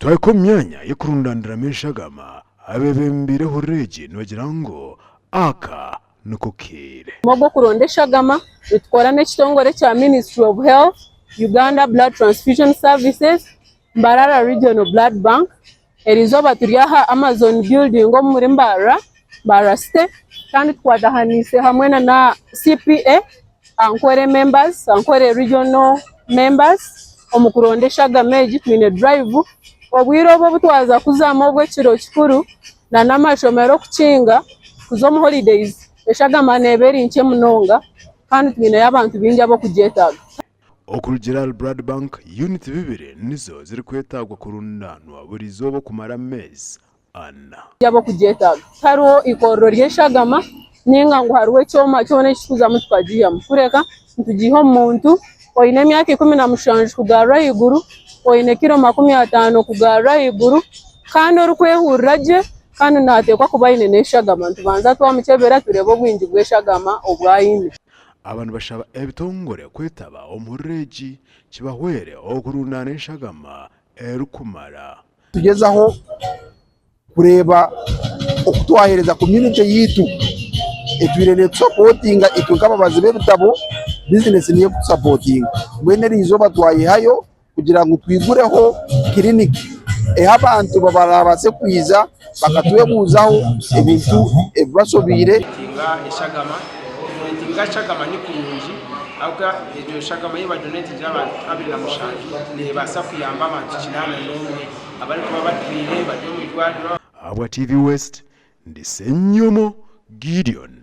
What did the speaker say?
Twahika omu myanya y'okurundaniramu eshagama, abeebembeire ehururu egi nibagira ngu aka niko kaire. Omurimo gw'okuronda eshagama nitukora n'ekitongore kya Ministry of Health, Uganda Blood Transfusion Services, Mbarara Regional Blood Bank. Erizooba turi aha Amazon Building omuri Mbarara, Mbarara City kandi tukwatahaniise hamwe na CPA Ankole members, Ankole Regional members omu kuronda eshagama egi twine drive. Obwire obu obu twaza kuzamu obw'ekiro kikuru na n'amashomero okukinga kuza omu holidays eshagama neeba eri nkye munonga kandi twineyo abantu baingi ab'okugyetaaga. Okurugiirira ahari Blood Bank, yuniti bibiri nizo zirikwetaagwa kurundaanwa buri izooba okumara ameezi ana. Ab'okugyetaaga. Tihariho ikorero ry'eshagama nainga ngu hariho ekyoma kyona eki turikuzamu tukagiihamu. Kureka nitugiiha omu muntu oine emyaka 17 kugarura ahaiguru, oine kiro 50 kugarura ahaiguru kandi orikwehurira gye kandi naateekwa kuba aine n'eshagama. Nitubanza twamukyebera tureebe obwingi bw'eshagama obu aine. Aba nibashaba ebitongore kwetaba omu hururu egi kibahwere okurundaana eshagama erikumara. Nitugyezaho kureeba oku twaheereza community yaitu etwire netusapotinga itwe nk'ababazi b'ebitabo bizinesi niyo erikutusapotinga. Mbwenu eri izooba twayehayo kugira ngu twigureho kiriniki ahu abantu barabaase kwija bakatwebuuzaho ebintu ebibashobeire. Kudonetinga eshagama, kudonetinga eshagama ni kurungi ahabw'okuba egyo shagama ei badonetingire abantu 27 neebaasa kuyamba abantu 81 abarikuba barwaire bari omu irwariro. Ahabwa TV West, ndi Ssenyomo Gideon.